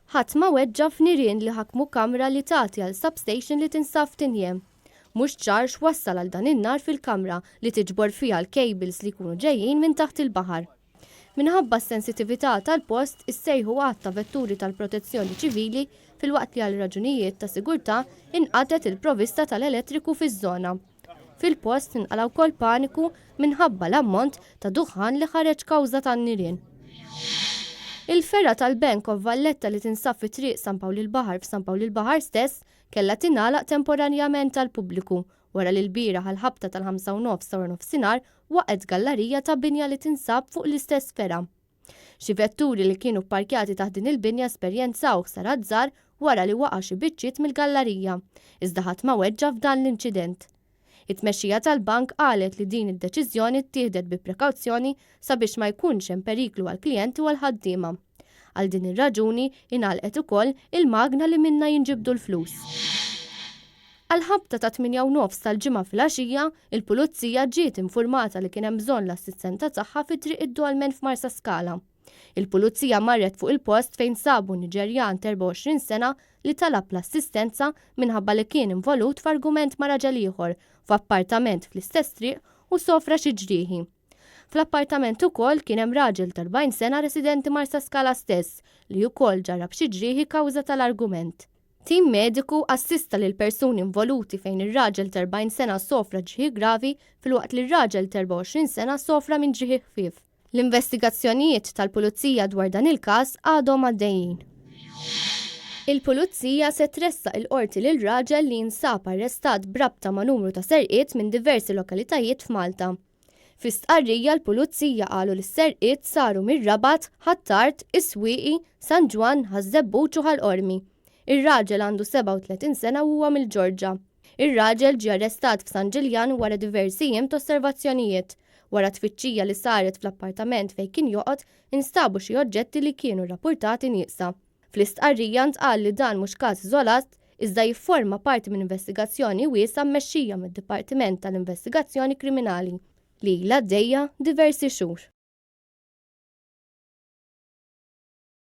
Ħadd ma weġġa' f'nirien li ħakmu kamra li tagħti għal substation li tinsab f'Tignè. Mhux ċar x'wassal għal dan in-nar fil-kamra li tiġbor fiha l-cables li jkunu ġejjin minn taħt il-baħar. Minħabba s-sensitività tal-post issejħu għadd ta' vetturi tal-Protezzjoni Ċivili filwaqt li għal raġunijiet ta' sigurtà inqatgħet il-provista tal-elettriku fiż-żona. Fil-post inqala' wkoll paniku minħabba l-ammont ta' duħħan li ħareġ kawża tan-nirien. Il-fergħa tal-Bank of Valletta li tinsab fi Triq San Pawl il-Baħar f'San Pawl il-Baħar stess kellha tingħalaq temporanjament għall-pubbliku wara li lbieraħ għall-ħabta tal-ħamsa u nofs ta' waranofsinhar waqgħet gallarija ta' binja li tinsab fuq l-istess fergħa. Xi vetturi li kienu pparkjati taħt din il-binja esperjenzaw ħsarat żgħar wara li waqa' xi biċċiet mill-gallarija, iżda ħadd ma weġġa' f'dan l-inċident. It-tmexxija tal-bank qalet li din id-deċiżjoni ttieħdet bi prekawzjoni sabiex ma jkunx hemm periklu għall-klijenti u għall-ħaddiema. Għal din ir-raġuni ingħalqet ukoll il-magna li minnha jinġibdu l-flus. Għall-ħabta tat-tmienja u nofs tal-Ġimgħa filgħaxija, il-Pulizija ġiet infurmata li kien hemm bżonn l-assistenza tagħha fi Triq id-Dolmen f'Marsaskala. Il-Pulizija marret fuq il-post fejn sabu Niġerjan t'24 sena li talab l-assistenza minħabba li kien involut f'argument ma' raġel ieħor f'appartament fl-istess triq u sofra xi ġrieħi. Fl-appartament ukoll kien hemm raġel ta' 40 sena residenti Marsaskala stess li wkoll ġarrab xi ġrieħi kawża tal-argument. Tim mediku assista lill-persuni involuti fejn ir-raġel ta' 40 sena sofra ġrieħi gravi filwaqt li r-raġel ta' 24 sena sofra minn ġrieħi ħfief. L-investigazzjonijiet tal-Pulizija dwar dan il-każ għadhom għaddejjin. Il-Pulizija se tressaq il-Qorti lil raġel li jinsab arrestat b'rabta ma' numru ta' serqiet minn diversi lokalitajiet f'Malta. Fi stqarrija l-Pulizija qalu li s-serqiet saru mir-Rabat, Ħ'Attard, is-Swieqi, San Ġwann, Ħaż-Żebbuġ u Ħal Qormi. Ir-raġel għandu 37 sena u huwa mill-Ġorġa. Ir-raġel ġie arrestat f'San Ġiljan wara diversi jiem t'osservazzjonijiet. Wara tfittxija li saret fl-appartament fejn kien joqgħod, instabu xi oġġetti li kienu rrappurtati nieqsa. Fl-istqarrija ntqal li dan mhux każ iżolat iżda jifforma parti minn investigazzjoni wiesgħa mmexxija mid-Dipartiment tal-Investigazzjoni Kriminali li ilha għaddejja diversi xhur.